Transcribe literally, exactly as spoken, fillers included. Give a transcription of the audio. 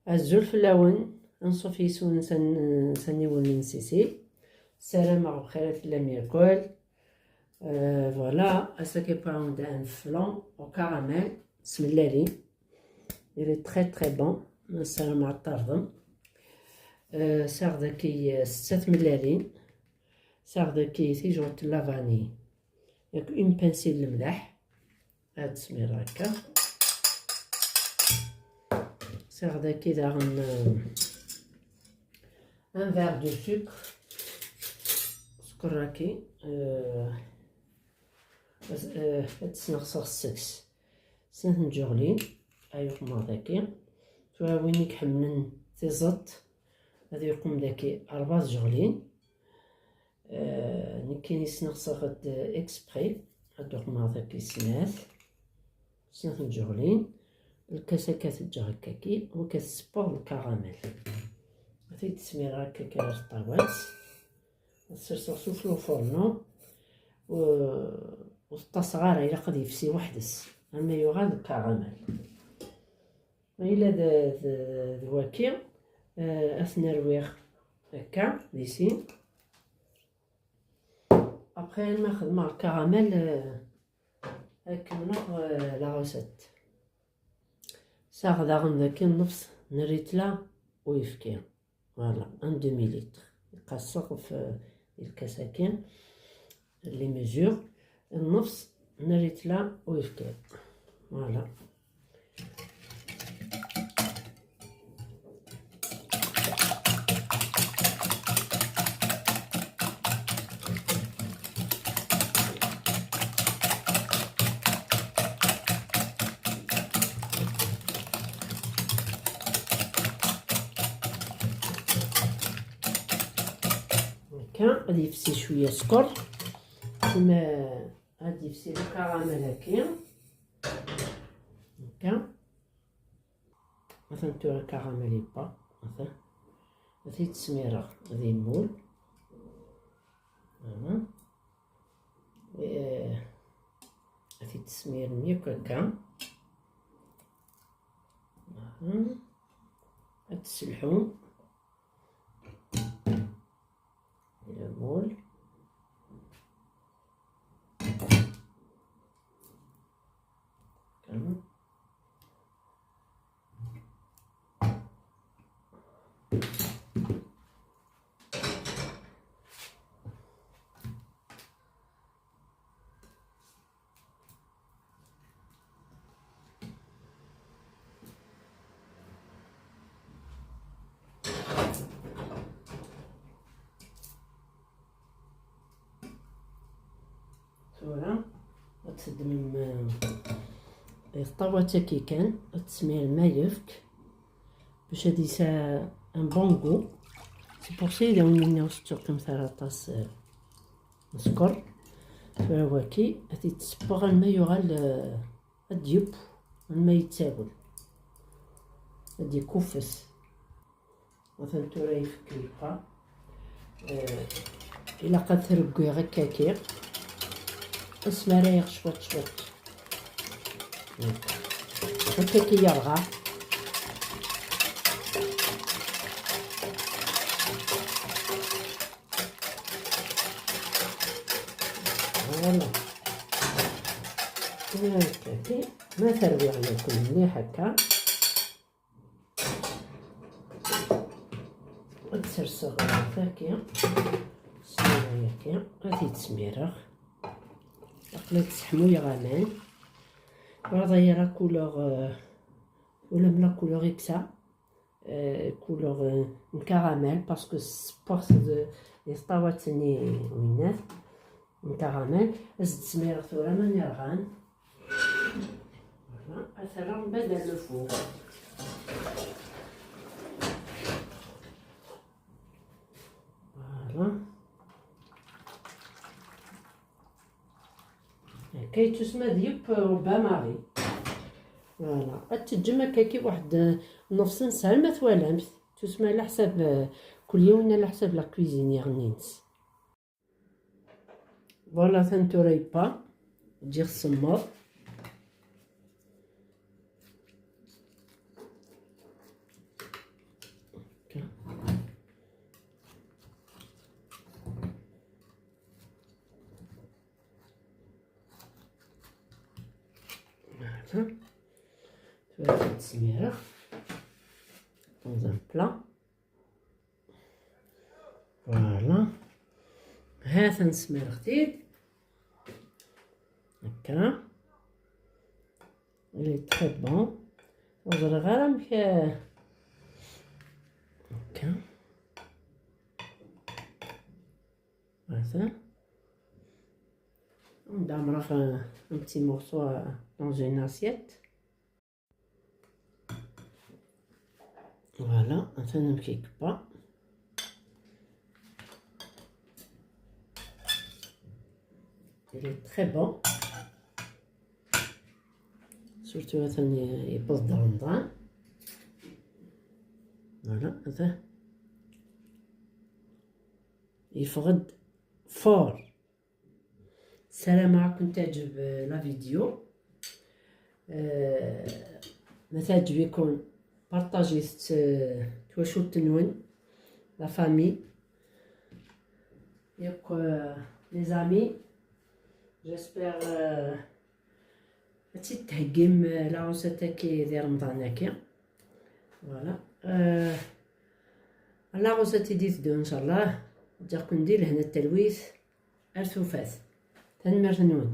Azul fell-awen, anṣuf yes-wen s aniwel n sisi. Ssarameɣ bxir i tellam yakk. Euh, voilà, ass-agi pawend un flan au caramel, s tmellalin. Il est très très bon. Ssarameɣ ad t-tɛerḍem. Euh, sɛiɣ daki, euh, setta tmellalin. Sɛiɣ daki tijurt n la vanille. Yak une pincée n lemleḥ. Ad smireɣ akka. Sɛiɣ daki daɣen, euh, un verre de sucre. Sucre raki. Euh, ad, euh, ad sneɣseɣ seg-s snat n tjeɣlin. Ay uqmeɣ daki. Tura win i iḥemmlen tiẓeṭ, ad yuqem daki rebɛa tjeɣlin. Euh, nekkini sneɣseɣ-d exprès, ad uqmeɣ daki snat, snat n tjeɣlin. Lkas akka teǧǧa akkaki, waka tessewweɣ lkaramel. Ad t-id-smireɣ akkaki ɣer ṭṭawat. Ad serseɣ s uflufurnu. Ur, ur ṭṭaseɣ ara, ilaq ad yefsi weḥd-s, ama yuɣal d karamel. Ma yella d, d, d waki, euh, ad t-nerwiɣ akka, d isin. Après, ma xedmeɣ lkaramel, euh, ad kemmleɣ, euh, la recette. Saɣ daɣen daki nnefs n rritla uyefki. Voilà, un demi-litre. Iqaseɣ ɣef, euh, lkas-agi, les mesures. Nnefs n rritla uyefki. Voilà. Akka, ad yefsi cwiya sskeṛ. Tima ad yefsi lkaramel-agi. Akka. Atan tura karamel yewwa. Atan. Ad t-id-smireɣ di lmul. Aha. Eh, ad t-id-tesmirem yakk akka. Aha. Ad tesselḥum. Lmul. Kan. Tura ad teddmem, eh, ṭṭawat-agi kan, ad tesmirem ayefk bac ad yesɛu un bon goût. C'est pour ça i d awen-nniɣ ur tettuqqimet ara aṭas, eh, sskeṛ. Tura waki ad t-id-sewweɣ alma yuɣal, eh, ad d-yeww, alma yettawel, ad d-yekkuffes. Atan tura ayefki yebqa. Eh, ilaq ad t-rewwiɣ akkaki. Asmi ara yaɣ cwiṭ cwiṭ. Akkaki yerɣa. Voilà. Akkaki. Ma terwiɣ yakk mliḥ akka. Ad serseɣ ɣer tagi. Smireɣ yagi. Ad t-id-smireɣ. Aql-i ad sseḥmuyeɣ aman. Ur ɣaya ara couleur, euh, ula m la couleur iksa, euh, couleur, euh, n caramel, parce que sewweɣ-t di ṭṭawat-nni winnat n caramel. Ad s-d-smireɣ tura aman yerɣan. Voilà, ad t-rreɣ mebɛid ar le four. Voilà. Akka yettusma d yeww, euh, au bain-marie. Voilà. Ad teǧǧem akkaki waḥed, euh, nnefṣ n ssaɛa ma twalamt. Tusma ala ḥsab, euh, kul yiwen ala ḥsab la cuisinière-nni-ines. Voilà, atan tura yebba. Ǧǧiɣ semmeḍ. Smireɣ. Dans un plat. Voilà. Ha-t-an smireɣ-t-id. Akka. Il est très bon. Ur ẓriɣ ara amek, eh, akka. Voilà. Ad ɛemmreɣ, eh, un petit morceau, eh, dans une assiette. Voilà, atan amek yekba. Il est très bon. Surtout atan yewweḍ-d Remḍan. Voilà, atan yeffeɣ-d fort. Ssarameɣ ad ken-teɛǧeb, eh, la vidéo. Eh, ma teɛǧeb-iken, partagez-tt, eh, twacult-nwen, la famille. Yakk, eh, les amis, j'espère, eh, ad tt-id-theggim, eh, la recette-agi di Remḍan-agi. Voilà. Eh, la recette i d-iteddun, inchallah. Ǧǧiɣ-ken di lehna d talwit. Ar tufat. Tanemmirt-nwen.